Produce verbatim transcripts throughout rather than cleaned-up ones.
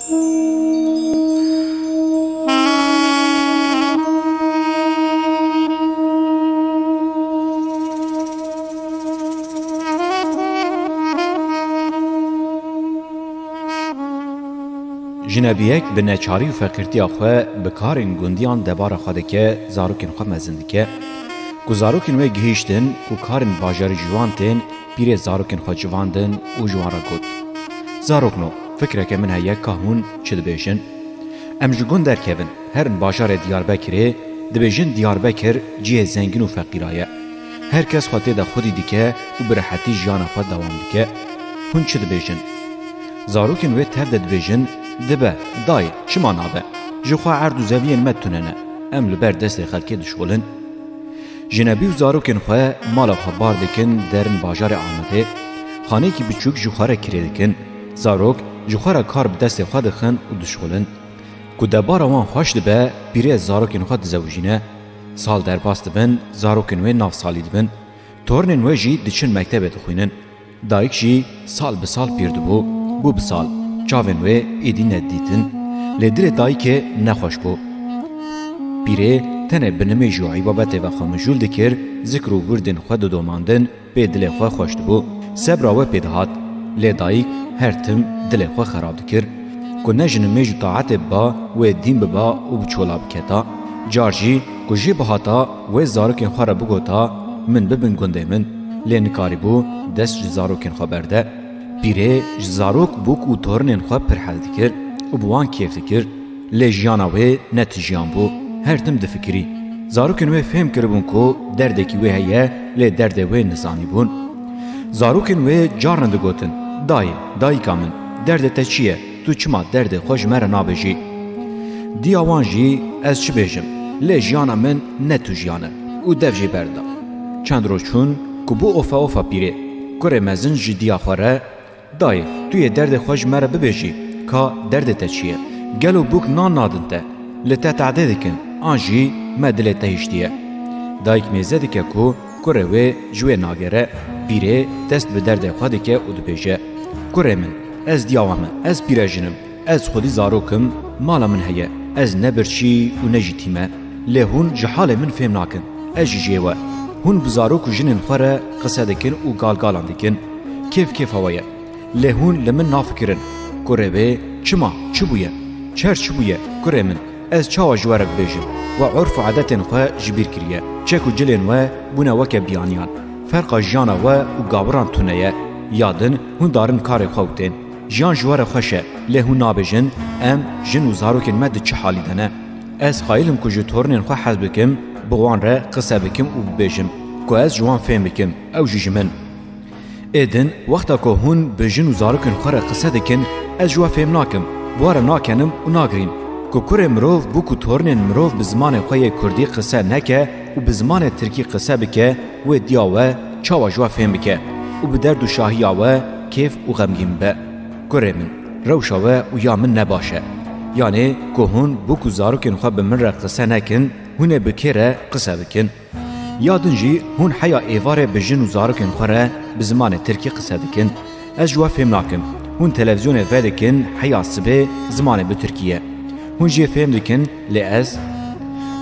Jinebiyek bi neçarî û feqîrtiya xwe bi karên gundiyan debara xwe dike, zarokên xwe mezin dike. Ku zarokên wê gihîştin ku karên bajarî ji wan tên, pîrê zarokên xwe civandin û ji wan re got, Zarokno, fikreke min heye ka hûn çi dibêjin. Em ji gund derkevin, herin bajarê Diyarbekirê, dibêjin Diyarbekir cihê zengin û feqîra ye. Her kes xwe tê de xwedî dike û bi rehetî jiyana xwe dewam dike. Hûn çi dibêjin? Zarokên wê tev de dibêjin, Dibe, dayê, çima nabe? Ji xwe erd û zeviyên me tune ne. Em li ber destê xelkê dişxulin. Jinebî û zarokên xwe mala xwe bar dikin derin bajarê Amedê. Xaneyekî biçûk ji xwe re kirê dikin. Zarok ji xwe re kar bi destê xwe dixin û dişxulin. Ku debara wan xweş dibe, pîrê zarokên xwe dizewicîne. Sal derbas dibin, zarokên wê nav salî dibin. Tornên wê jî diçin mektebê dixwînin. Dayik jî sal bi sal pîr dibû, bû bi sal. Çavên wê êdî nedidîtin. Lê dilê dayikê nexweş bû. Pîrê tenê bi nimêj û îbabetê ve xwe mijûl dikir, zikr û wirdên xwe didomandin, pê dilê xwe xweş dibû. Sebra wê pê dihat. Lê dayik her tim dilê xwe xerab dikir. Ku ne ji nimêj û taetê biba, wê dîn biba û bi çola biketa. Car jî ku jê bihata, wê zarokên xwe re bigota, Min bibin gundê min. Lê nikarîbû dest ji zarokên xwe berde. Pîrê ji zarok, bûk û torinên xwe pir hez dikir û bi wan kêf dikir. Lê jiyana wê ne tu jiyan bû. Her tim difikirî. Zarokên wê fêm kiribûn ku derdekî wê heye, lê derdê wê nizanîbûn. Zarokên wê carna digotin, Dayê, dayika min, derdê te çi ye? Tu çima derdê xwe ji me re nabêjî? Diya wan jî, Ez çi bêjim? Lê jiyana min ne tu jiyan e. Û dev jê berda. Çend roj çûn ku bû ofa ofa pîrê. Kurê mezin ji diya xwe re, Dayê, tu yê derdê xwe ji me re bibêjî, ka derdê te çi ye? Gelo bûk nan nadin te? Li te tehdê dikin, an jî me dilê te hiştiye? Dayik mêze dike ku kurê wê ji wê nagere, pîrê dest bi derdê xwe dike û dibêje, Kurê min, ez diyawa me, ez pîrejin im, ez xwedî zarok im, mala min heye, ez ne birçî û ne jî tîme. Lê hûn ji halê min fêm nakin, ez jî jê we. Hûn bi zarok û jinên xwe re qise dikin û galgalan dikin. Kêf kêfa we ye. Lê hûn li min nafikirin. Kurê wê, Çima? Çi bûye? Çer çi bûye? Kurê min, ez çawa ji we re bibêjim? We urf û edetên xwe ji bîr kiriye. Çek û cilên we bûne weke biyaniyan. Ferqa jiyana we û gawiran tune ye. Ya din hûn darin karê xwe û tên. Jiyan ji we re xweş e, lê hûn nabêjin, Em, jin û zarokên me di çi halî de ne? Ez qayîl im ku ji torinên xwe hez bikim, bi wan re qise bikim û bibêjim, ku ez ji wan fêm bikim, ew jî ji min. Êdin, wexta ku hûn bi jin û zarokên xwe re qise dikin, ez ji we fêm nakim, bi we re nakenim û nagirîm. Ku kurê mirov bûk û torinên mirov bi zimanê xwe yê kurdî qise neke û bi zimanê tirkî qise bike, wê diya we çawa ji we fêm bike û bi derd û şahiya we kêf û xemgîn bibe? Kurê min, rewşa we û ya min ne baş e. Yanê ku hûn bûk û zarokên xwe bi min re qise nekin, hûn ê bi kê re qise bikin? Ya din jî hûn heya êvarê bi jin û zarokên xwe re bi zimanê tirkî qise dikin. Ez ji we fêm nakim. Hûn televîzyonê vedikin, heya sibê zimanê bi tirkî ye. Hûn jê fêm dikin, lê ez?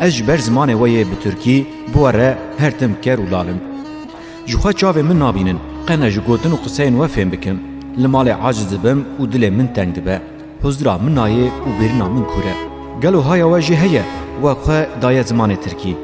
Ez ji ber zimanê we yê bi tirkî bi we re her tim ker û lal im. Ji xwe çavên min nabînin, qe ne ji gotin û qiseyên we fêm bikim. Li malê aciz dibim û dilê min teng dibe. Huzira min nayê û bêrîna min kûr e. Gelo haya we jî heye, we xwe daye zimanê tirkî?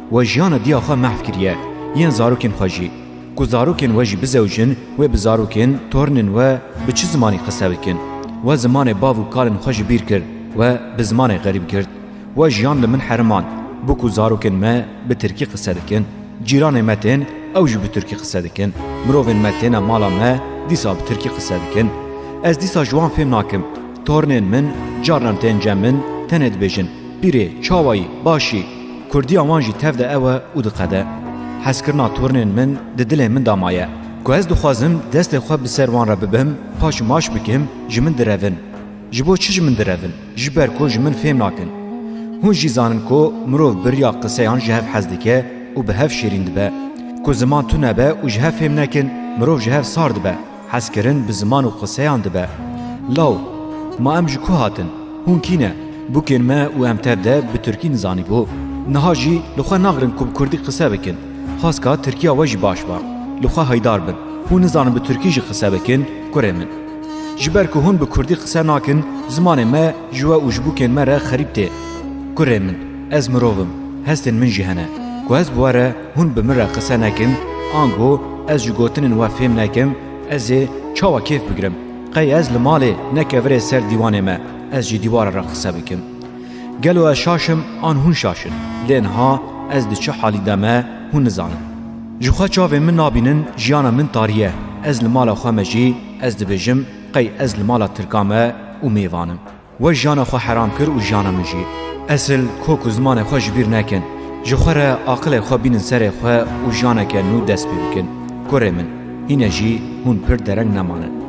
We jiyana diya xwe mehf kiriye, yên zarokên xwe jî. Ku zarokên we jî bizewicin, wê bi zarokên, torinên we bi çi zimanî qise bikin? We zimanê bav û kalên xwe ji bîr kir, we bi zimanê xerîb girt. We jiyan li min heriman, bûk û zarokên me bi tirkî qise dikin. Cîranê me tên, ew jî bi tirkî qise dikin. Mirovên me têne mala me, dîsa bi tirkî qise dikin. Ez dîsa ji wan fêm nakim. Tornên min carnan tên cem min, tenê dibêjin, Pîrê, çawayî, başî? Kurdiya wan jî tev de ew e û diqede. Hezkirina tornên min di dilê min de maye. Ku ez dixwazim destê xwe bi ser wan re bibim, paş û maş bikim, ji min direvin. Ji bo çi ji min direvin? Ji ber ku ji min fêm nakin. Hûn jî zanin ku mirov bi riya qiseyan ji hev hez dike û bi hev şêrîn dibe. Ku ziman tune be û ji hev fêm nekin, mirov ji hev sar dibe. Hezkirin bi ziman û qiseyan dibe. Law, Ma em ji ku hatin? Hûn kî ne? Bûkên me û em tev de bi tirkî nizanîbû. Niha jî li xwe nagirin ku bi kurdî qise bikin. Xwezka tirkiya we jî baş ba. Li xwe haydar bin. Hûn nizanin bi tirkî jî qise bikin, kurê min. Ji ber ku hûn bi kurdî qise nakin, zimanê me ji we û ji bûkên me re xerîb tê. Kurê min, ez mirov im, hestên min jî hene. Ku ez bi we re, hûn bi min re qise nekin, ango ez ji gotinên we fêm nekim, ez ê çawa kêf bigirim? Qey ez li malê ne kevirê ser dîwanê me, ez ji dîwara re qise bikim? Gelo ez şaş im an hûn şaş in? Lê niha ez di çi halî de me, hûn nizanin. Ji xwe çavên min nabînin, jiyana min tarî ye. Ez li mala xwe me jî, ez dibêjim, qey ez li mala tirka me û mêvan im. We jiyana xwe heram kir û jiyana min jî. Esil kok û zimanê xwe ji bîr nekin. Ji xwe re aqilê xwe bînin serê xwe û jiyaneke nû dest pê bikin. Kurê min, hîne jî hûn pir dereng nemanin.